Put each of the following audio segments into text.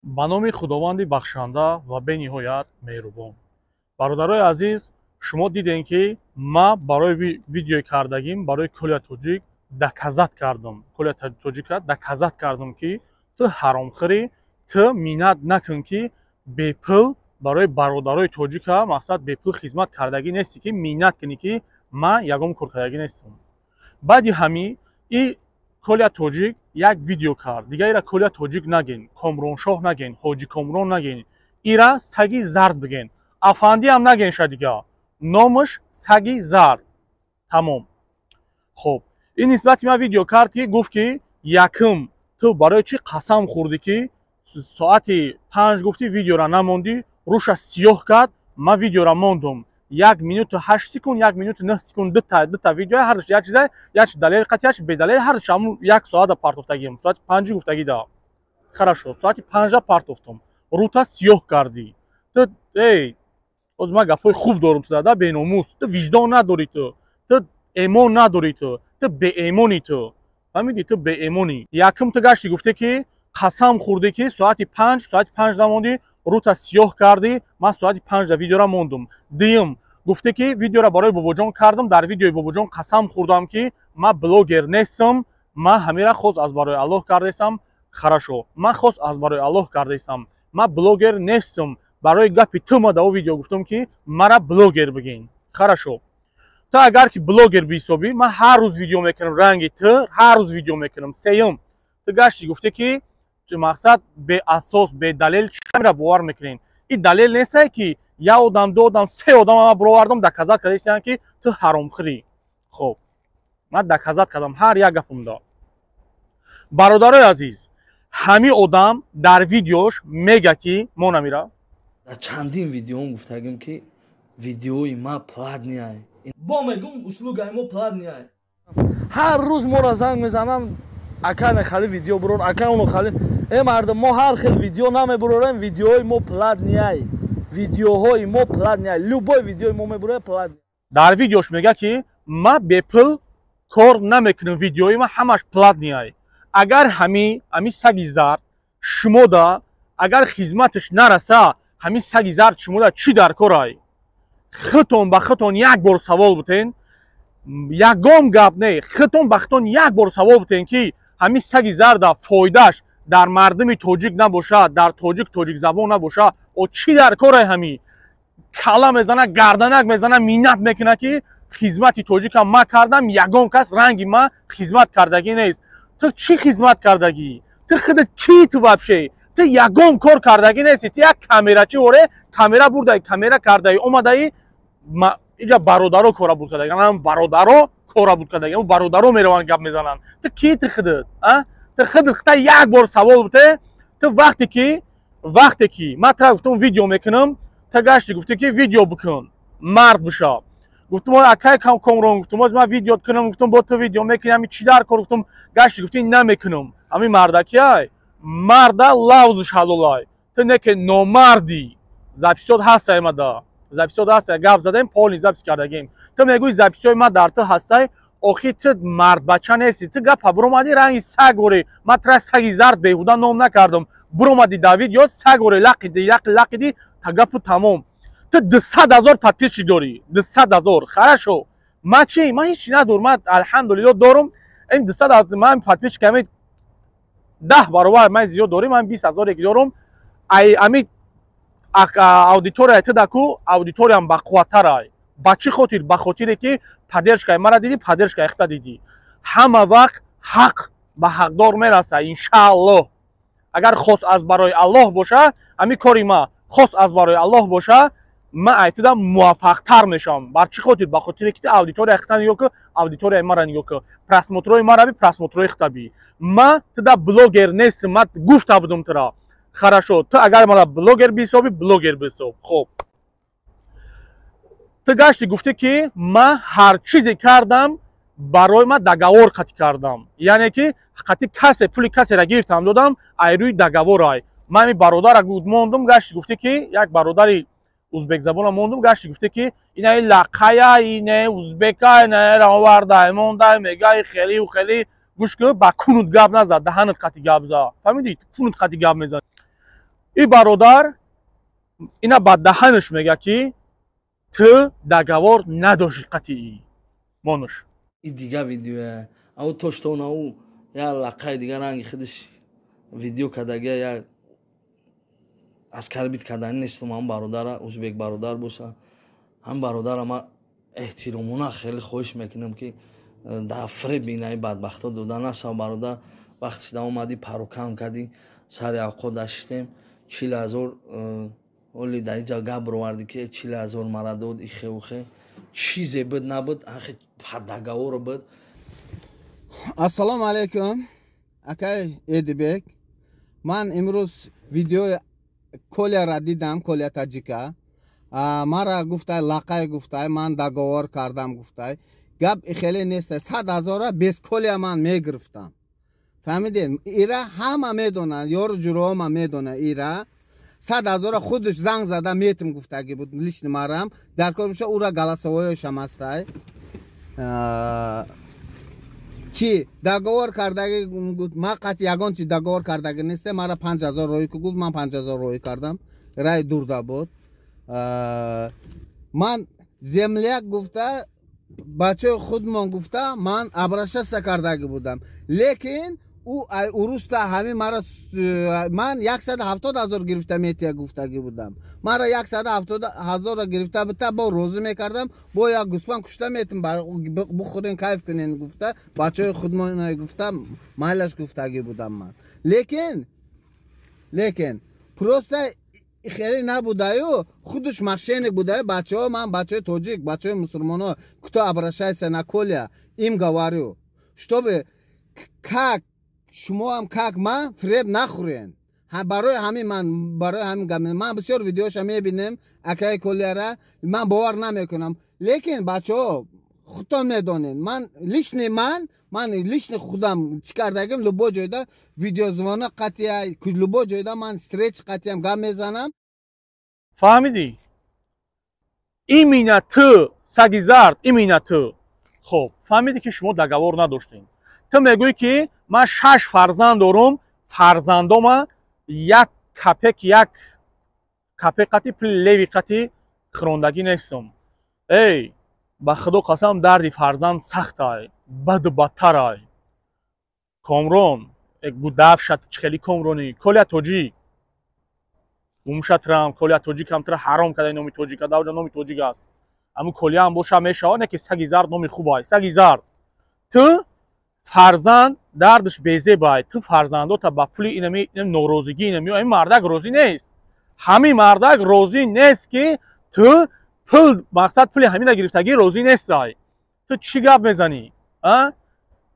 Ба номи Худованди бахшанда ва бениҳоят меҳрубон. Бародарои азиз, шумо дидем, ки ман барои видеои кардагим барои Коля Тоҷик доказать кардам, Коля Тоҷика доказать кардам, ки ту ҳаромхӯрӣ, ту миннат накун, ки бепул барои бародарои тоҷика, мақсад, бепул хизмат кардагӣ нестӣ, ки миннат кунӣ, ки ман ягон кор кардагӣ нестам. Баъди ҳамин и Коля Тоҷик як видео кард. Дига ира Коля Тоҷик нагин, Комроншоҳ нагин, Ҳоҷи Комрон нагин, ира Саги Зард бигин, Афандиам нагин ша, дига номаш Саги Зард, тамом. Хуб, ин нисбати ман видео кард, ки гуфт, ки якум, ту барои чӣ қасам хӯрдӣ, ки соати 5 гуфтӣ, видеора намондӣ, рӯша сиёҳ кард. Ман видеора мондум, 1 минуту 8 секунд, 1 минуту 9 секунд, дута видео, ҳардуш як чиза, як далел қатъи, як бедалел, ҳардуш ҳамун як соата партофтагим, соати 5-и гуфтагӣ да. Хорошо, соати 5-а партофтум, рута сиёҳ кардӣ ту. Эй, ҳозир ман гапҳои хуб дорум ту дада, беномус, ту виҷдон надорӣ, ту эмон надорӣ, ту беэмонӣ, ту фаҳмидӣ, ту беэмонӣ. Якум, ту гашти гуфте, ки қасам хӯрдӣ, ки соати 5, соати 5 намондӣ, рута сиёҳ кардӣ. Ман соати 5-да видеора мондум. Дуюм, гуфте, ки видеора барои Бобоҷон кардам, дар видеои Бобоҷон қасам хӯрдам, ки ман блогер нестам, ман ҳамира хос аз барои Аллоҳ кардаистам. Хорошо, ман хос аз барои Аллоҳ кардаистам, ман блогер нестам. Барои гапи ту ма дар о видео гуфтам, ки мара блогер бигин. Хорошо, ту агар ки блогер биҳисобӣ, ман ҳар рӯз видео мекунам, ранги ту ҳар рӯз видео мекунам. Сеюм, ту гашти гуфте, ки мақсад, беасос, бедалел чира бовар мекунем? Ин далел нестае, ки як одам, ду одам, се одам ман бировардам, доказать кардаистам, ки ту ҳаромхӯрӣ. Хуб, ман доказать кардам ҳар як гапумда. Бародарои азиз, ҳамин одам дар видеош мега, ки мо намира. Дар чандин видеом гуфтагим, ки видеои ма платный ай, бо мегум, услугаи мо платный ай. Ҳар рӯз моро занг мезананд: «Ака, хали видео бурор, ака, уно хали». Э, мардум, мо ҳар хел видео намебурорем, видеои мо платный ай, видеоҳои мо платный ай, любой видеои мо мебурорем, платный. Дар видеош мега, ки ма бепул кор намекунам, видеои ма ҳамаш платный ай. Агар ҳами Саги Зард шумода агар хизматаш нараса, ҳамин Саги Зард шумода чӣ дар корай? Хитон ба хитон як бор савол бутен, ягон гап не, хитон ба хитон як бор савол бутен, ки ҳамин Саги Зарда фоидааш дар мардуми тоҷик набошад, дар тоҷик, тоҷикзабон набошад, о чӣ дар корай? Ҳамин кала мезана, гарданак мезана, миннат мекунад, ки хизмати тоҷикам ма кардам, ягон кас ранги ма хизмат кардагӣ нест. Ту чӣ хизмат кардагӣ? Ту худат ки? Ту вообще, ту ягон кор кардагӣ нести. Ту як камерачи оре, камера бурдаи, камера кардаи, омадаи иҷа. Бародаро кора буд кардаги, бародаро кора буд кардаги, бародаро мераванд, гап мезананд. Ту ки? Ту худат, ту худат хита як бор савол буте. Ту вақте ки ман тра гуфтам, видео мекунам, ту гашти гуфтӣ, ки видео бикун, мард биша. Гуфтум: «Акай Комрон», гуфтум, «оз ман видео кунам». Гуфтум: «Бо ту видео мекунӣ, ҳами чӣ дар кор?» Гуфтум, гашти гуфтӣ: «Намекунам». Ҳами мардакиай, марда лавзуш ҳалолай, ту не ки номардӣ. Записот ҳастай, мада записот ҳастай, гап задем, полный запись кардагим. Ту мегӯи, записҳои ма дар ту ҳастай. Охи, ту мардбача нестӣ, ту гапа буромадӣ, ранги саг орӣ. Ман тура Саги Зард беҳуда ном накардам. Буромадӣ дар видео, саг орӣ, лақиди, лақиди, та гапу тамом. Ту 200 000 подписчик дорӣ, 200 000. Хорошо, ман чӣ? Ман ҳечи надорам, ман алҳамдулилло дорум. Ин 200, ман подписчик ами 10 баробар ман зиёд дорем, ман 20 000 ки дорум. Ай ами аудитория ту даку, аудиториям бақувваттарай. Ба чӣ хотир? Ба хотире ки поддержкаи мара дидӣ, поддержкаи хита дидӣ. Ҳама вақт ҳақ ба ҳақдор мераса, иншааллоҳ. Агар хос аз барои Аллоҳ боша, ҳами кори ма хос аз барои Аллоҳ боша, ман айтида муваффақтар мешавам. Бар чӣ хотир? Ба хотире ки аудиторияи хита нигоҳ ку, аудиторияи мара нигоҳ ку, просмотрои мара би, просмотрои хита би. Ма туда блогер нестам, ман гуфта будум тура. Хорошо, ту агар мара блогер биҳисобӣ, блогер биҳисоб. Хоб, ту гашти гуфтӣ, ки ман ҳар чизе кардам, барои ман договор қатъ кардам, яъне ки қатъи касе пули касеро гирифтам, додам, ай рӯи договорай. Ман ами бародара мондум, гашти гуфтӣ, ки як бародари узбекзабона мондум, гашти гуфтӣ, ки инаи лақая, ине узбека, инаера овардай, мондай, мегай хелиу хели. Гӯш ку, ба кунут гап назад, даҳанат қатъи гап зад, фаҳмидӣ? Кунут қатъи гап мезад. И бародар ина ба даҳанаш мега, ки ту договор надошти қатъӣ монуш. И дига видеоя ау то что нау я лақаи дига ранги худаш видео кардагия, я оскорбить кардани нестам. Ҳам бародара, узбек бародар боша, ҳам бародара ма эҳтиромона хеле хоҳиш мекунам, ки дар фреб инаи бадбахто дода нашав. Бародар, вақте шуда омадӣ, парокам кардӣ, сари авқот даштем, 40 0 оли дар инҷа гап бировардӣ, ки 40 0 мара дод, ихеухе чизе буд набуд, ахи договоро буд. Ассалому алайкум, акай Эдибек. Ман имрӯз видеои Коляра дидам, Коля Таҷика. Мара гуфтай, лақай гуфтай, ман договор кардам гуфтай. Гап хеле нест, 100 000-а без Коля ман мегирифтам, фаҳмидем? Ира ҳама медонанд, ёру ҷурома медонад. Ира 100 000-а худаш занг зада метим гуфтагӣ буд лично марам. Дар кор боша, ура голосовой ошам ҳастай. Чӣ договор кардагӣ? Ман қатъи ягон чи договор кардагӣ несте. Мара 5000 роҳӣ ку гуфт, ман 5000 роҳӣ кардам, рай дурда буд. Ман земляк гуфта, бачаи худмон гуфта, ман обращаться кардагӣ будам, лекин ӯ ай уруста ҳамин мара ман 170 000 гирифта метия гуфтагӣ будам. Мара 170 000-ро гирифта бита, бо розӣ мекардам, бо як гӯсфанд кушта метим, бухӯрен, кайф кунен гуфта, бачаи худмон гуфта, майлаш гуфтагӣ будам ман. Лекин просто хеле набудаю, худаш мошенник будаю. Бачаҳо, ман бачаҳои тоҷик, бачаҳои мусулмоно, кто обращается на Коля, им говорю, чтобы как шумоам, как ман, фреб нахӯрен. Барои ҳамин ман, барои ҳамин гап, ман бисёр видеоша мебинем акаи Коляра, ман бовар намекунам. Лекин бачаҳо, худтон медонед, ман личный, ман личный худам чӣ кардагим, любой ҷойда видеозвонок қатъия, любой ҷойда ман встреча қатъиям гап мезанам. Фаҳмидӣ? Именно ту, саги зард, именно ту. Хоб, фаҳмидӣ, ки шумо договор надоштем. Ту мегӯӣ, ки ман шаш фарзанд дорум, фарзандома як капек, як капек қати пули левый қати хӯрондагӣ нестам. Эй, ба худо қасам, дарди фарзанд сахтай, баду бадтарай. Комрон гудафшат, чӣ хели комронӣ. Коля Тоҷик, гумшатрам. Коля Тоҷикам тра ҳаром карда номи тоҷика. Давҷа номи тоҷик аст, ҳамун Колияам боша мешавад, не ки саги зард номи хубай. Саги зард, ту фарзанд дардаш безебай. Ту фарзандота ба пули инами норозигӣ, инами ин мардак розӣ нест. Ҳамин мардак розӣ нест, ки ту пул, мақсад, пули ҳамина гирифтагӣ розӣ нестай. Ту чӣ гап мезанӣ?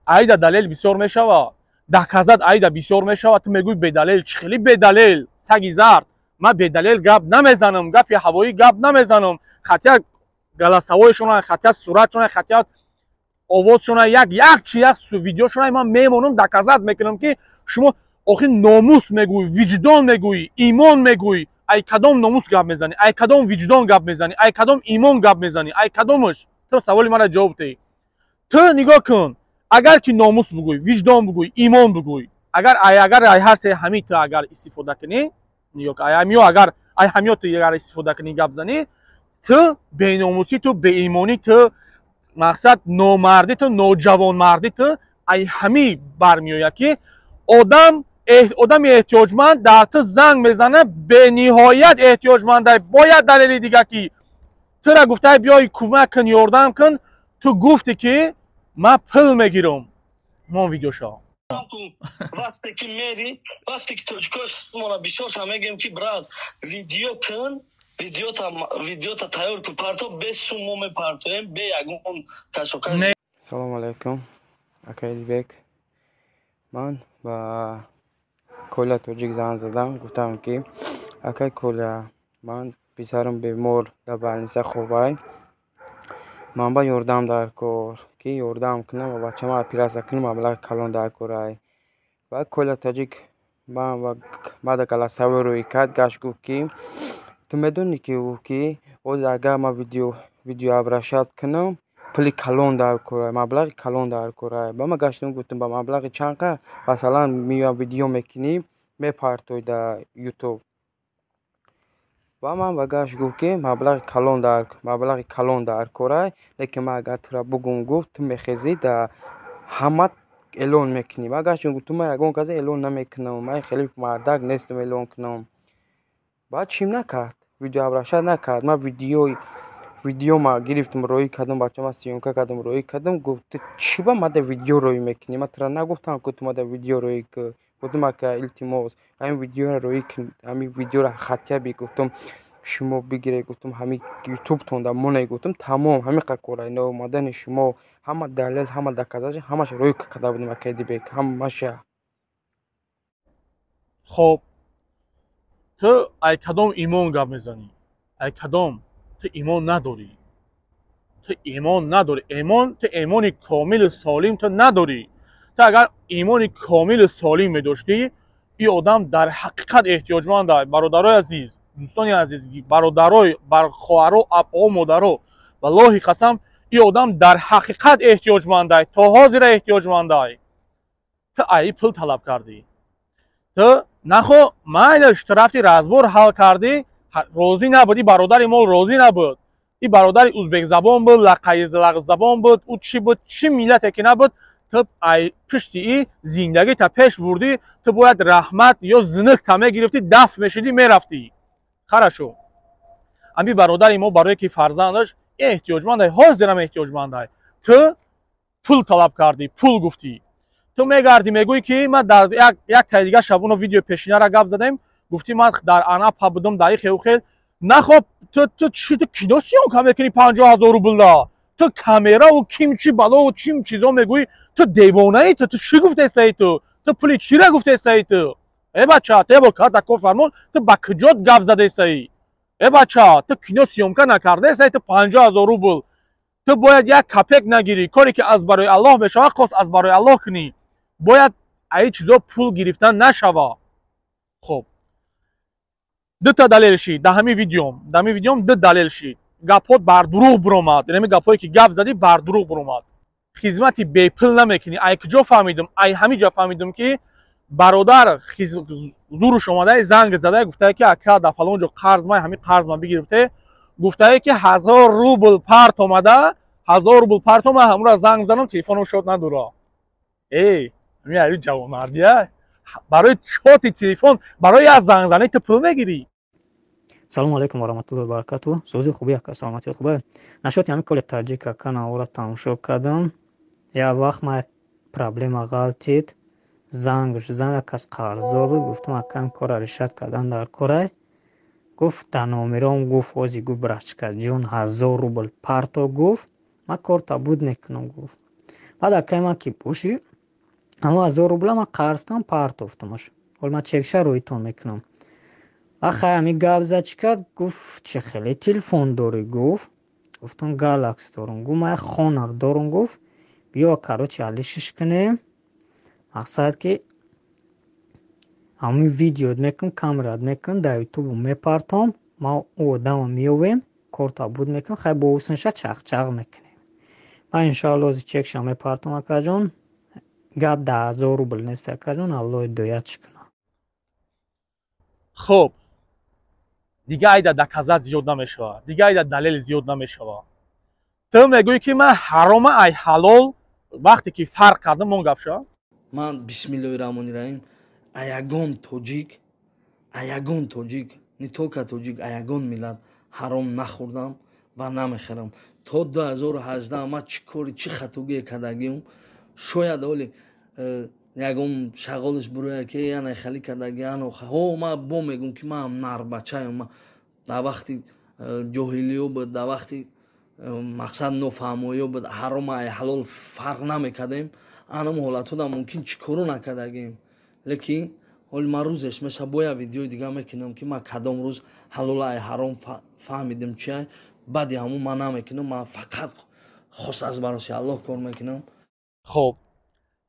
Айда далел бисёр мешава, доказать айда бисёр мешава. Ту мегӯй бедалел. Чӣ хели бедалел, саги зард? Ман бедалел гап намезанам, гапи ҳавоӣ гап намезанам. Хотя голосовой шона, хотя суратшона, хотя овозшона, як як чи, як видеошона ман мемонам, доказать мекунам, ки шумо охи номус мегӯӣ, виҷдон мегӯӣ, имон мегӯӣ. Ай кадом номус гап мезанӣ? Ай кадом виҷдон гап мезанӣ? Ай кадом имон гап мезанӣ? Ай кадомаш? Ту саволи мара ҷавоб диҳ. Ту нигоҳ кун, агар ки номус бугӯй, виҷдон бугӯй, имон бугӯй, агар ай ҳар се ҳамин ту агар истифода кунӣ, нигоҳ, ай ҳамиё, агар ай ҳамиё ту агар истифода кунӣ, гап занӣ, ту беномусӣ, ту беимонӣ, ту мақсад номардӣ, ту ноҷавонмардӣ, ту ай ҳамӣ бармеояд, ки одам, одами эҳтиёҷманд дар ту занг мезана, бениҳоят эҳтиёҷманда. Бояд далели дига, ки тура гуфтай, биёй кӯмак кун, ёрдам кун, ту гуфтӣ, ки ман пул мегирам. Мон видеошо. Вақте ки мери, вақте ки тоҷикош мона бисёрша мегӯем, ки брат, видео кун, видеота тайёр кун, парто, без сум мо мепартоем, бе ягон кашокаш. Салому алайкум, акай Эдибек. Ман ба Коля Тоҷик занг задам, гуфтам, ки акай Коля, ман писарам бемор, дар больница хобай, ман ба ёрдам дар кор, ки ёрдам кунам ва бачама оператсия кунам, маблағи калон дар корай. Баъд Коля Тоҷик баъда голосовой рӯй кард, гашт, гуфт, ки ту медонӣ, ки гуфт, ки ҳозир агар ман видео обращать кунам, пули калон дар корай, маблағи калон дар корай. Ба ман гаштам, гуфтам, ба маблағи чанд қа, масалан, меоям, видео мекунӣ, мепартои дар Ютуб. Ва ман ба гашт гуфт, ки маблағи калон дар корай, лекин ман агар тура бугум, гуфт, ту мехезӣ, да ҳама эълон мекунӣ. Ман гаштам, гуфтум, ман ягон каса эълон намекунам, ман хеле мардак нестам эълон кунам. Баъд чим накард, видеообращать накард. Ман видеома гирифтам, роӣ кардам, бачама съёмка кардам, роӣ кардам. Гуфт: «Ту чӣ ба мада видео роӣ мекунӣ? Ман тура нагуфтам, ки ту мада видео роӣ кун». Гуфтум: «Ака, илтимос, ҳамин видеоро роӣ кун, ҳамин видеоро хотя бы, гуфтум, шумо бигиред, гуфтум, ҳамин ютубтонда монед, гуфтум, тамом, ҳамин қадр кора наомадани шумо, ҳама далел, ҳама доказательство, ҳамаша роӣ карда будем, акаи Дибек, ҳамаша». Хоб, ту ай кадом имон гап мезанӣ? Ай кадом? Ту имон надорӣ, ту имон надорӣ. Имон, ту имони комилу солим ту надорӣ. Ту агар имони комилу солим медоштӣ, ин одам дар ҳақиқат эҳтиёҷманд. Бародарои азиз, дӯстони азиз, бародарой, хоҳаро, апо, модаро, валлоҳи қасам, ин одам дар ҳақиқат эҳтиёҷмандай, то ҳозира эҳтиёҷмандай. Ту аи пул талаб кардӣ. Ту нахо, майлаш, ту рафти, разбор ҳал кардӣ, розӣ набуд. И бародари мо розӣ набуд. И бародари узбекзабон буд, лақайзабон буд, ӯ чӣ буд, чӣ миллате ки набуд. Ту ай пушти и зиндагита пеш бурдӣ. Ту бояд раҳмат ё зинукта мегирифтӣ, дафт мешидӣ, мерафтӣ. Хорошо, ами бародари мо барое ки фарзандаш эҳтиёҷмандай, ҳозирам эҳтиёҷмандай, ту пул талаб кардӣ, пул гуфтӣ. Ту мегардӣ, мегӯӣ, ки ман дар як таи дига шабоно видеои пешинара гап задем, гуфтӣ, ман дар Анапа будам, дар ихел хел. Нахоб, ту чӣ, ту кино съёмка мекунӣ 50 000 рублда? Ту камераву кимчи балову чим чизо мегӯӣ. Ту девонаӣ? Ту чӣ гуфтесаи? Ту пули чира гуфтесаи ту? Э бача, ту ебор карда кор фармон, ту ба куҷот гап задесаӣ? Э бача, ту кино съёмка накардаесаи, ту 50 000 рубл ту бояд як копейка нагирӣ. Коре ки аз барои Аллоҳ мешавад, хос аз барои Аллоҳ кунӣ. Бояд аи чизо пул гирифтан нашава. Хоб, дута далел шид дар ҳамин видеом. Дар ҳамин видеом ду далел шид. Гапҳот бардурӯғ биромад. Инами гапҳое ки гап задӣ, бардурӯғ биромад. Хизмати бепул намекунӣ. Ай куҷо фаҳмидум? Ай ҳамин ҷо фаҳмидум, ки бародар зуруш омадае, занг задае, гуфтае, ки ака, дар фалон ҷо қарз май, ҳамин қарз ман бигирифте. Гуфтае, ки 1000 рубл парт омада, 1000 рубл парт омада, ҳамура занг занам, телефоном шод надора. Э, ҳамин ҷавонмардия? Барои чоти телефон, барои як зангзанӣ ту пул мегирӣ? Салому алайкум варахматуллои баракату. Сӯзи хуби, ака, саломатиёт хубе? Нашоти ҳамин коли таҷик, ака, навора тамошо кардам. Як вақт ма як проблема ғалтид, зангш зан, як кас қарздор буд. Гуфтам: «Ака, ин корра решать кардан дар корай». Гуфт, дар номером гуфт, ози гуфт, брачкаҷон, 1000 рубл парто, гуфт, ман корта буд мекунам, гуфт. Баъд, акай, ман ки бошӣ, ҳамон 1000 рубла ман қарз кардам, партофтамаш. Ҳол ман чекша рӯитон мекунам. Ахай, ҳамин гап зад, чӣ кард, гуфт: «Чӣ хеле телефон дорӣ?» гуфт. Гуфтам: «Галакс дорам». Гуфт: «Ман як хонар дорам», гуфт, «биё, короче, алишиш кунем». Мақсад ки ҳамин видеот мекунам, камерат мекунам, дар ютубу мепартом, ман ӯ одама меёвем, корта буд мекунам. Хай, бо ҳусниша чақчақ мекунем. Ман иншоалло ози чекша мепартом, акаҷон. Гап дар 1000 рубл нест, акаҷон, Аллоҳ ҳидоят чӣ кунад. Хуб, дига айда доказать зиёд намешавад, дига айда далел зиёд намешавад. Ту мегӯӣ, ки ман ҳарома ай ҳалол вақте ки фарқ кардам, он гап шавад. Ман, бисмиллоҳи раҳмони раҳим, аягон тоҷик, аягон тоҷик, не только тоҷик, аягон миллат ҳаром нахӯрдам ва намехӯрам. То 2018 ман чӣ кори, чӣ хатогие кардагиам, шояд оли ягон шағолиш буроя, ки яна хали кардаги. Ҳо, ман бо мегӯм, ки манам нарбачаем. Дар вақти ҷоҳилиё буд, дар вақти мақсад нофаҳмоиё буд, ҳаром ай ҳалол фарқ намекардем. Анам ҳолатҳода мумкин чӣ коро накардагем, лекин ҳоли ман рӯзеш меша, боя видеои дига мекунам, ки ман кадом рӯз ҳалол ай ҳаром фаҳмидим, чи баъди ҳамун ман намекунам. Ман фақат хос аз бароси Аллоҳ кор мекунам. Хоб,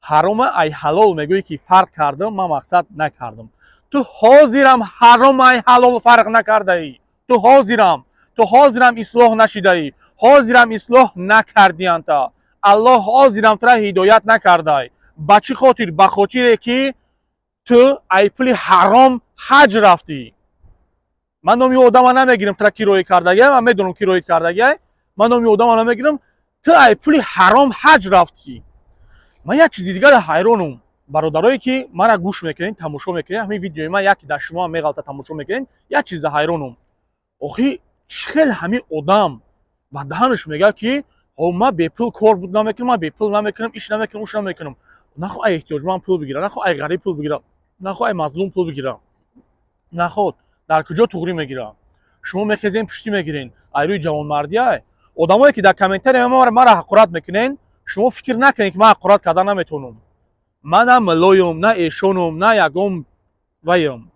ҳарома ай ҳалол мегӯӣ, ки фарқ кардам, ман мақсад накардам. Ту ҳозирам ҳаром ай ҳалол фарқ накардаӣ. Ту ҳозирам ислоҳ нашидаӣ, ҳозирам ислоҳ накардианта. Аллоҳ ҳозирам тура ҳидоят накардай. Ба чӣ хотир? Ба хотире ки ту ай пули ҳаром ҳаҷ рафтӣ. Ман номи одама намегирам, тра ки роӣ кардагиай, ман медонам ки роӣ кардагиай, ман номи одама намегирам. Ту ай пули ҳаром ҳаҷ рафтӣ. Ман як чизи дигар ҳайронум, бародарое ки мара гӯш мекунед, тамошо мекунед, ҳамин видеои ман яке дар шумо ҳам меғалта, тамошо мекунед, як чиза ҳайронум. Охи чӣ хел ҳамин одам ба даҳанаш мегӯяд, ки ман бепул кор буд намекунам, ман бепул намекунам, иш намекунам, уш намекунам. Нахо ай эҳтиёҷманд пул бигира, нахо ай ғариб пул бигира, нахо ай мазлум пул бигира, наход дар куҷо туғрӣ мегира? Шумо мехезен, пуштӣ мегирен, ай рӯи ҷавонмардиай. Одамое ки дар комментария мара ҳақорат мекунен, шумо фикр накунед, ки ман ҳақорат карда наметавонам. Ман на миллоюм, на эшонум, на ягон ваем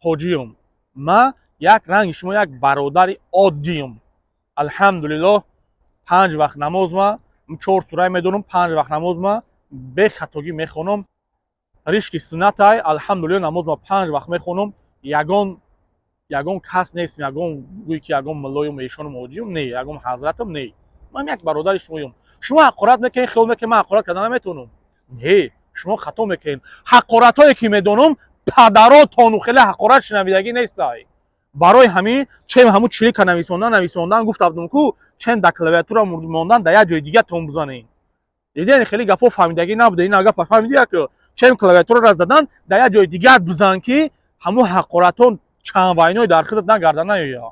ҳоҷиюм. Ман як ранги шумо, як бародари оддиюм. Алҳамдулиллоҳ, 5 вақт намоз ма 4 сура медонам, 5 вақт намоз ма бехатогӣ мехонам, ришки суннатай. Алҳамдулиллоҳ, намоз ма 5 вақт мехонам. Ягон кас нестм, ягон гӯй ки ягон миллоюм, эшонум, ҳоҷиюм не, ягон ҳазратам не. Ман як бародари шумоюм. Шумо ҳақорат мекунед, хиёл мекунед ман ҳақорат карда наметавонам. Не, шумо хато мекунед. Ҳақоратҳое ки медонам, падаротону хеле ҳақорат шунавидагӣ нестай. Барои ҳамин чем ҳамун чилика нависондан гуфта будам ку, чем дар клавиатура мондан, дар як ҷои дига тон бизанед. Дидед, хеле гапҳо фаҳмидагӣ набуда. Ин гапа фаҳмидӣ, ку чем клавиатураро задан, дар як ҷои дигар бизан, ки ҳамун ҳақоратон чанд вайной дар худат нагарда наёя.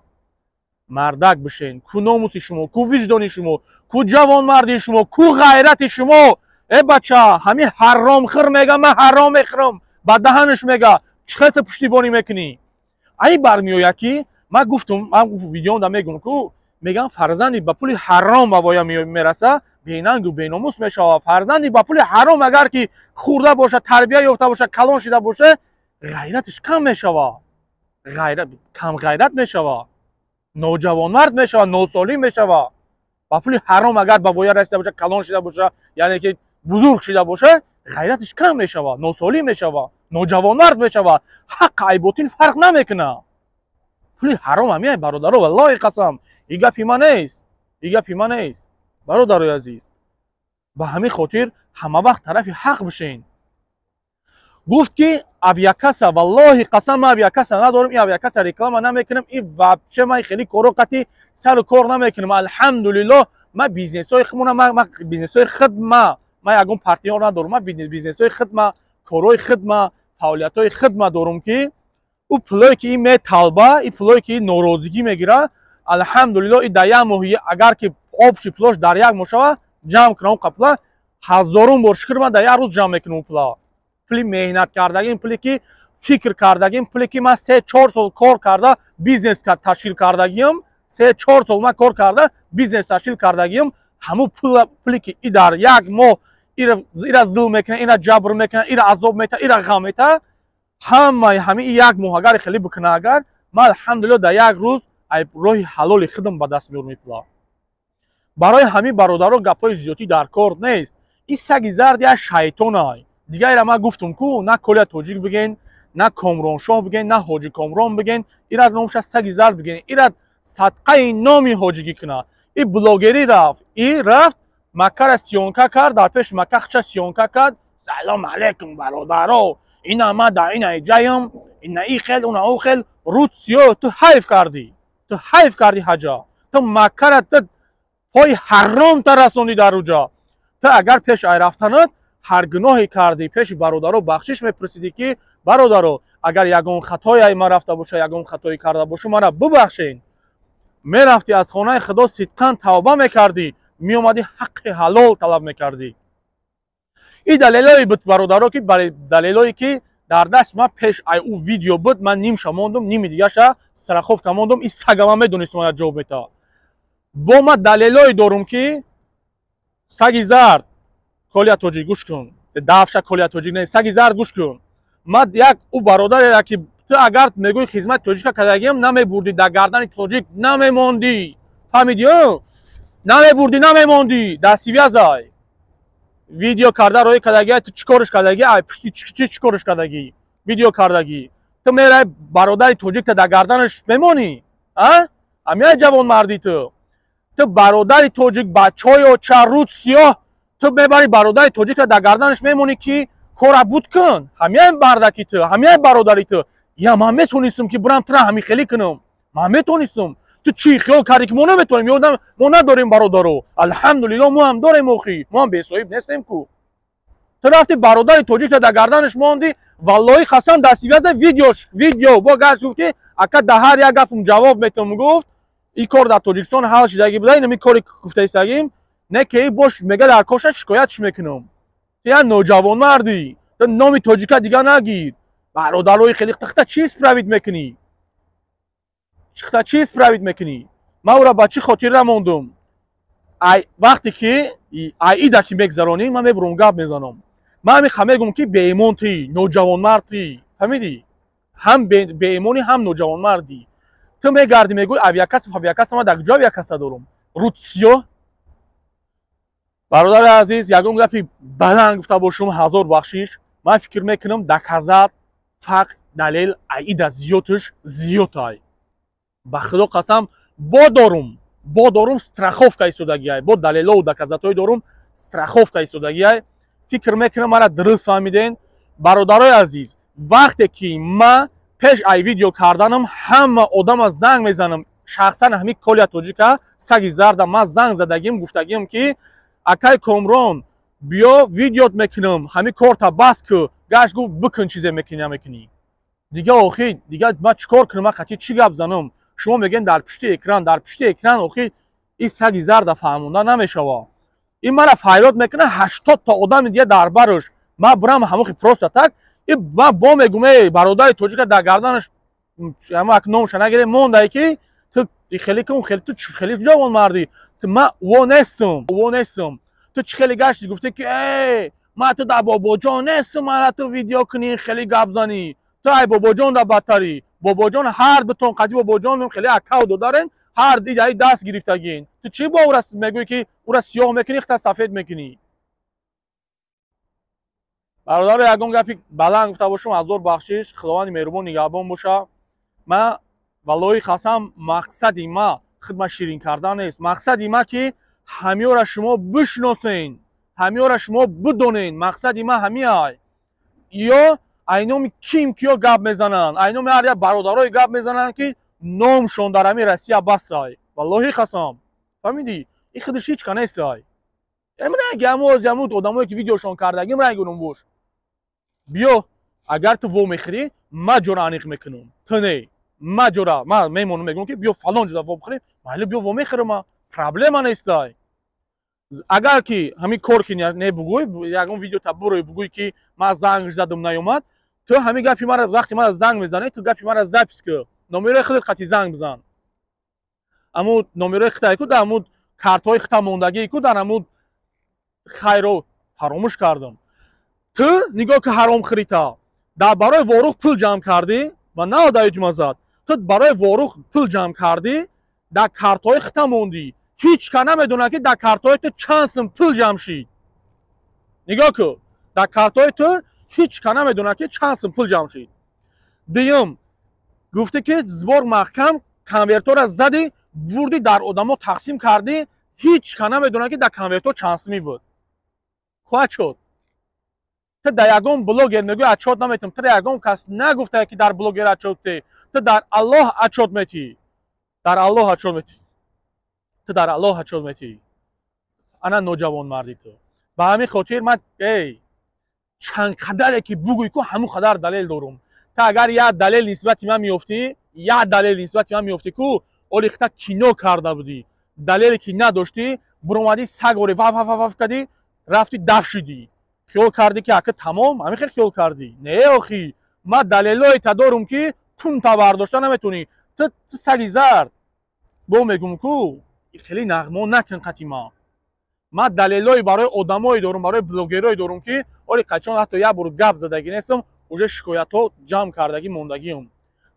Мардак бишен. Ку номуси шумо, ку виҷдони шумо, ку ҷавонмардии шумо, ку ғайрати шумо? Э бача, ҳамин ҳаромхӯр мега, ман ҳаром мехӯрам, ба даҳанаш мега, чӣ хел ту пуштибонӣ мекунӣ? Ай бармеояд, ки ман гуфтум, ман видеомда мегӯм ку, мегӯям, фарзанди ба пули ҳаром ба воя мераса, бенангу беномус мешавад. Фарзанди ба пули ҳаром агар ки хӯрда бошад, тарбия ёфта бошад, калон шида бошад, ғайраташ кам мешавад, камғайрат мешавад, ноҷавонмард мешавад, носолим мешавад. Ба пули ҳаром агар ба воя расида бошад, калон шида бошад, яъне ки бузург шида бошад, ғайраташ кам мешавад, носолим мешавад, ноҷавонмард мешавад, ҳақ ай ботил фарқ намекунад. Пули ҳаром ҳамияй, бародаро, валлоҳи қасам, и гапи ман нест, и гапи ман нест, бародарои азиз. Ба ҳамин хотир ҳама вақт тарафи ҳақ бишен. Гуфт ки авиакасса, валлоҳи қасам, ман авиакасса надорам, ин авиакасса реклама намекунам, и вообще ман хеле коро қати сару кор намекунам. Алҳамдулиллоҳ, ман бизнесҳои худмона, ман бизнесҳои худ, ман ягон партнёр надорам, ман бизнесҳои худ, ма корҳои худ, ма фаъолиятҳои худ ма дорум, ки ӯ пулое ки ин металба, ин пулое ки норозигӣ мегира, алҳамдулиллоҳ, и дар як моҳ агар ки общий пулош дар як моҳ шава, ҷамъ кунам қапла, ҳазорум бор шукр, ман дар як рӯз ҷамъ мекунам пула. Пули меҳнат кардагим, пуле ки фикр кардагим, пуле ки ман 3-4 сол кор карда бизнес ташкил кардагиам, 3-4 сол ман кор карда бизнес ташкил кардагиам, ҳамун пуле ки и дар як моҳ ира зулм мекунад, ира ҷабр мекунад, ира азоб мета, ира ғам мета, ҳамаи ҳамин як моҳ агар хеле бикуна, агар ман алҳамдулилло дар як рӯз роҳи ҳалоли худам ба даст меорам пула. Барои ҳамин, бародаро, гапҳои зиёдӣ дар кор нест. Ин саги зард як шайтонай. Дигареро ман гуфтум ку, на Коля Тоҷик биген, на Комроншоҳ биген, на Ҳоҷи Комрон биген, ира номша саги зард биген. Ира садқаи номи ҳоҷигӣ куна. И блогерӣ рафт, и рафт Маккара съёмка кард, дар пеши Макка хча съёмка кард. Салом алейкум, бародаро, ина ма дар ина ҷаям, ина и хел, уна ӯ хел. Рӯд сиёҳ, ту ҳайф кардӣ, ту ҳайф кардӣ ҳаҷа, ту Маккара ту пои ҳаромта расондӣ дар уҷа. Ту агар пеш ай рафтанат ҳар гуноҳе кардӣ, пеши бародаро бахшиш мепурсидӣ, ки бародаро, агар ягон хатое ай ман рафта боша, ягон хатое карда боша, мара бубахшен. Мерафтӣ, аз хонаи Худо сидқан тавба мекардӣ, меомадӣ, ҳаққи ҳалол талаб мекардӣ. И далелое буд, бародаро, ки далелое ки дар дасти ман пеш ай ӯ видео буд, ман нимша мондум, ними дигаша страховка мондум. И сага ман медонистам, мана ҷавоб метавад. Бо ман далелое дорум, ки саги зард Коля Тоҷик, гӯш кун, дафша Коля Тоҷик не, саги зард, гӯш кун. Ман як ӯ бародаре ки ту агар мегӯи хизмати тоҷика кардагиам, намебурдӣ, дар гардани тоҷик намемондӣ, фаҳмидӣ? Намебурдӣ, намемондӣ. Дар связь ай видео карда роӣ кардагӣ, ту чӣ корш кардагӣ? Ай пушти чӣ чӣ корш кардагӣ, видео кардагӣ? Ту мерай, бародари тоҷикта дар гарданаш мемонӣ, а амияй ҷавонмардӣ? Ту бародари тоҷик, бачаҳои оча, рӯд сиёҳ, ту мебари бародари тоҷикта дар гарданаш мемонӣ, ки кора буд кун. Ҳамияй бардаки ту, ҳамияй бародари ту. Я ман метонистам, ки бурам тура ҳамин хелӣ кунам. Ман метонистам. Ту чӣ хиёл кардӣ, ки мо наметонем? Ё мо надорем бародаро? Алҳамдулилло, мо ҳам дорем охи, мо ҳам бесоҳиб нестем ку. Ту рафти, бародари тоҷикта дар гарданаш мондӣ. Валлоҳи қасам, дастивяза видеош, видео бо гашт, гуфт, ки ака, дар ҳар як гапам ҷавоб метавам. Гуфт, ин кор дар Тоҷикистон ҳал шидагӣ буда, инами кори гуфтаистагим не, ки бош мега, дар коша шикоятш мекунам. Ту як ноҷавонмардӣ, ту номи тоҷика дига нагир. Бародарои хеле тахта чӣ исправить мекунӣ? Хта чӣ исправить мекунӣ? Ман ӯра ба чӣ хотир намондум? Ай вақте ки аида ки мегзаронӣ, ман мебурам, гап мезанам. Ман ҳамин мегӯм, ки беимон тӣ, ноҷавонмард тӣ, фаҳмидӣ? Ҳам беимонӣ, ҳам ноҷавонмардӣ. Ту мегардӣ, мегӯй авиакасса, авиакасса. Ман дар куҷо авиакасса дорум? Рутсиё. Бародари азиз, ягон гапи баланд гуфта бошум, ҳазор бахшиш. Ман фикр мекунам, доказать, факт, далел аида зиёдш зиёдай. Ба Худо қасам, бо дорум, бо дорум, страховка истодагиай, бо далелову доказать ҳои дорум, страховка истодагиай. Фикр мекунам, мара дуруст фаҳмиден. Бародарои азиз, вақте ки ма пеш ай видео карданам ҳама одама занг мезанам, шахсан ҳамин Коля Тоҷика, саги зарда, ман занг задагим, гуфтагим, ки акай Комрон, биё, видеот мекунам, ҳамин корта бас ку. Гашт, гуфт, бикун, чизе мекунӣ, намекунӣ дига. Охи, дига ман чӣ кор кунам? Ман хати чӣ гап занам? Шумо мегӯен, дар пушти экран, дар пушти экран. Охи, ин саги зарда фаҳмонда намешава. Ин мара файрод мекунад, 80-та одами дига дар барш. Ман бурам ҳамохи просто так и ман бо мегум, эй бародари тоҷика дар гарданаш ҳама номша нагире мондае, ки ту хеле кун, хеле ту хеле ҷавонмардӣ. Ту ман во нестум, во нестум. Ту чӣ хеле гашти, гуфте, ки э ман ту дар Бобоҷон нестум, мана ту видео кунӣ, хеле гап занӣ. Ту ай Бобоҷон да бадтарӣ. Бобоҷон ҳар дутон қади Бобоҷон хеле акав додарен, ҳар ди ай даст гирифтагин. Ту чӣ бо ура мегӯӣ, ки ура сиёҳ мекунӣ, хта сафед мекунӣ? Бародаро, ягон гапи баланд гуфта бошум, ҳазор бахшиш. Худованди меҳрубон нигаҳбон боша. Ма валлоҳи қасам, мақсади ма хидмат ширин кардан нест. Мақсади ма, ки ҳамиёра шумо бишносен, ҳамиёра шумо бидонен. Мақсади ма ҳамиай. Ё айноми ким киё гап мезананд, айноми ҳар як бародарое гап мезананд, ки номшон дар ҳамин Россия бастай. Валлоҳи қасам, фаҳмидӣ? Ин худаш ҳеч ка нестай. Яму одамое, ки видеошон кардагим, рангунум бош. Биё, агар ту во мехӯрӣ, ма ҷора аниқ мекунам, ту не. Ма ҷора ма мемонам, мегӯям, ки биё, фалон ҷода во бихӯрем. Майли, биё, во мехӯрам, ма проблема нестай. Агар ки ҳамин кор ки не, бугӯй, ягон видеота бурӯй, бугӯй, ки ман занг задам, наёмад. Ту ҳамин гапи мара, вақте мара занг мезанӣ, ту гапи мара запись ку, номерои худат қати занг бизан. Аму номерои хитай ку, дар аму картҳои хита мондагӣ ку, дар аму хайро фаромӯш кардам. Ту нигоҳ ки, ҳаромхӯрита, дар барои Ворух пул ҷамъ кардӣ ва наодаи зад. Ту барои Ворух пул ҷамъ кардӣ, дар картҳои хита мондӣ. Ҳеҷ ка намедонад, ки дар картҳои ту чанд сум пул ҷамъ шид. Нигоҳ ку, дар картҳои ту ҳеҷ ка намедонад, ки чанд сум пул ҷамъ шид. Дуюм, гуфтӣ, ки сбор маҳкам, конвертҳоро задӣ, бурдӣ, дар одамо тақсим кардӣ. Ҳеҷ ка намедонад, ки дар конвертҳо чанд сумӣ буд. Хоҳад шуд. Ту дар ягон блогер мегӯй, отчёт наметам. Ту ягон кас нагуфтае, ки дар блогер отчёт те. Ту дар Аллоҳ отчёт метӣ, дар Аллоҳ отчёт метӣ, ту дар Аллоҳ отчёт метӣ. Ана ноҷавонмардӣ ту. Ба ҳамин хотир ман, эй, чанд қадаре ки бугӯй ку, ҳамун қадар далел дорум. Ту агар як далел нисбати ман меёфтӣ, як далел нисбати ман меёфтӣ ку, оли хита кино карда будӣ. Далеле ки надоштӣ, буромадӣ, сагори ваф ваф ваф кардӣ, рафтӣ, даф шудӣ. Хиёл кардӣ, ки ака тамом, ҳамин хел хиёл кардӣ. Не, охи, ман далелое та дорум, ки тунта бардошта наметонӣ. Ту саги зард, бо мегум ку, хеле нағмо накун қати ман. Ман далелое барои одамое дорум, барои блогерое дорум, ки оли қачон ҳатто як бор гап задагӣ нестам, уже шикоятҳо ҷамъ кардагӣ мондагиам.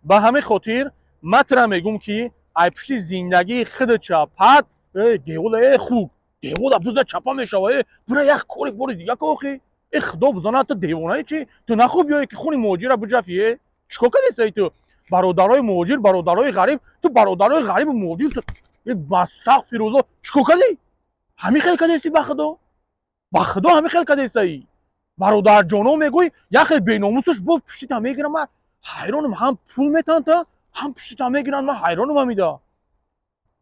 Ба ҳамин хотир ман тура мегум, ки ай пушти зиндагии худача пад девола, э хук девола буза чапа мешава. Э, бура, як кори бори дига ка. Охи, э, Худо бизонад, ту девонаи чи? Ту нахуб биёе, ки хуни муҳоҷира биҷафи. Э, чикор кардесаи ту бародарои муҳоҷир, бародарои ғариб? Ту бародарои ғарибу муҳоҷир, астағфирулло, чикор кардӣ? Ҳамин хел кардести? Ба Худо, ба Худо, ҳамин хел кардестаи? Бародарҷоно мегӯй, як хел беномусаш бо пуштита мегирам. Ҳайронам, ҳам пул метаҳанд та, ҳам пуштита мегиранд. Ман ҳайронам ҳамида.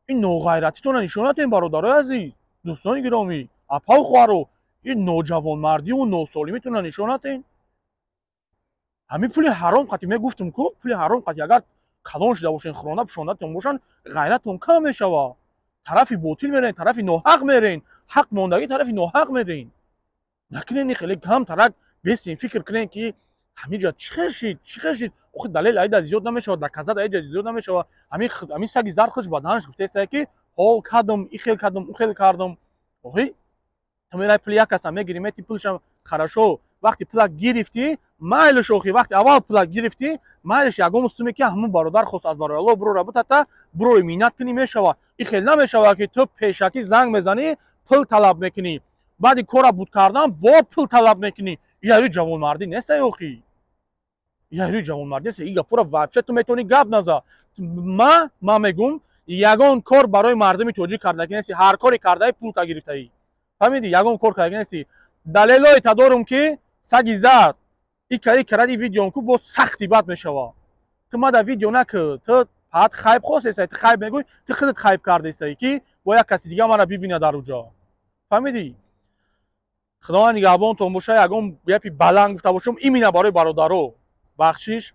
Ин ноғайратитона нишон натем, бародарои азиз, дӯстони гиромӣ, апаву хоҳаро. Ин ноҷавонмардиву носолимитона нишон натем. Ҳамин пули ҳаром қати, мегуфтум ку, пули ҳаром қати агар калон шуда бошен, хӯронда пӯшондатон бошанд, ғайратон кам мешавад. Тарафи ботил мерен, тарафи ноҳақ мерен, ҳақ мондагӣ тарафи ноҳақ мерен. Накунен хеле кам тарак бесин, фикр кунен, ки ҳаминҷа чӣ хел шид, чӣ хел шид. Охи, далел айда зиёд намешавад, доказать айда зиёд намешавад. Ҳамин саги зард хуш ба даҳанаш гуфтаеста, ки ҳо кардам, и хел кардам, у хел кардам. Охи, ту мерай, пули як каса мегирӣ, мети пулшам. Хорошо, вақти пула гирифтӣ, майлиш. Охи, вақти аввал пула гирифтӣ, майлиш, ягон суме ки ҳамун бародар хост, аз барои Аллоҳ бурора бутата, бурои миннат кунӣ, мешавад. И хел намешавад, ки ту пешакӣ занг мезанӣ, пул талаб мекунӣ, баъди кора буд кардан бо пул талаб мекунӣ. Ярӯи ҷавонмардӣ неста, охи, ярӯи ҷавонмардӣ неста. И гапора вообще ту метавонӣ гап наза. Ма мегум, ягон кор барои мардуми тоҷик кардагӣ нести. Ҳар коре кардаи, пул та гирифтаӣ, фаҳмидӣ? Ягон кор кардагӣ нести. Далелое та дорум, ки саги зард икаи каради видеон ку, боз сахти бад мешава. Ту мада видео накӣ, ту фақат хайп хостесай, ту хайп мегӯй, ту худат хайп кардесай, ки бо як каси дига мара бибина дар уҷо, фаҳмидӣ? Худованд нигаҳбонтон боша. Ягон гапи баланд гуфта бошам, имина барои бародаро бахшиш.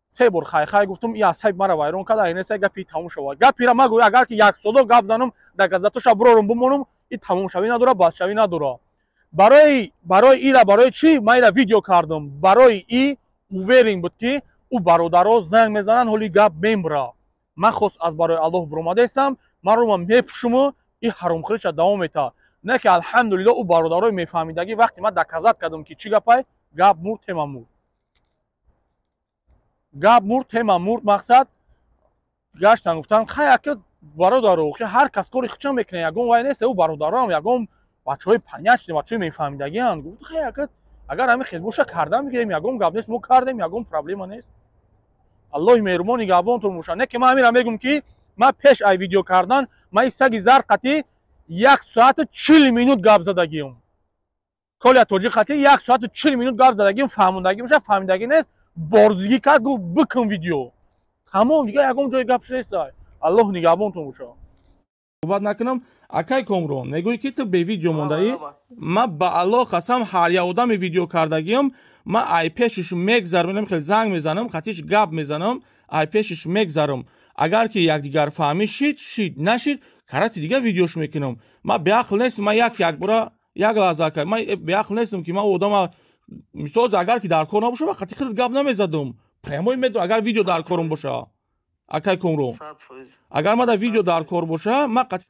Се бор хайхай гуфтум, и асаби мара вайрон карда. Инеса гапи тамом шавад. Гапира магӯй, агар ки як соло гап занам, доказать оша бурорум бимонум, и тамомшавӣ надора, басшавӣ надора. Барои ира, барои чӣ ман ира видео кардам? Барои и уверен буд, ки ӯ бародаро занг мезананд, ҳоли гап мембра. Ман хост аз барои Аллоҳ буромадаистам, ман рума мепӯшуму и ҳаромхӯриша давом метаҳад. Не ки, алҳамдулилло, ӯ бародарои мефаҳмидагӣ, вақте ман доказать кардам, ки чӣ гапай, гап мурд, тема мурд, гап мурд, тема мурд. Мақсад гаштан, гуфтан: хай, ака, бародаро, ҳар кас кори худшон мекунад, ягон вай нест. Ӯ бародароам ягон бачаҳои понятный, бачаҳои мефаҳмидагианд. Гуфт: хай, ака, агар ҳамин хел боша, карда мегирем, ягон гап нест, мо кардем, ягон проблема нест. Аллоҳи меҳрубон нигаҳбонтон боша. Не ки ман ҳамира мегум, ки ман пеш ай видео кардан, ман и саги зард қатӣ 1 соату 40 минут гап задагиам. Коля Тоҷик қатӣ 1 соату 40 минут гап задагиам. Фаҳмондагӣ боша, фаҳмидагӣ нест, борзигӣ кард, гуфт: бикун видео. Тамом, дига ягон ҷои гапш нест. Аллоҳ нигаҳбонтон боша. Суҳбат накунам. Акай Комрон, мегӯӣ, ки ту бе видео мондаӣ. Ман ба Аллоҳ қасам, ҳар як одами видео кардагиам, ман ай пешиш мегзарам, хел занг мезанам, қатиш гап мезанам, ай пешиш мегзарам. Агар ки якдигарфаҳмӣ шид, шид, нашид, карати дига видеош мекунам. Ман беақл нестам, ман як якбора, як лаҳза, ака, ман беақл нестам, ки ман одама, мисол, агар ки дар кор набоша, ман қати худат гап намезадам прямой медо. Агар видео дар корум боша, акай Комрон, агар ман дар видео дар кор боша, ман қати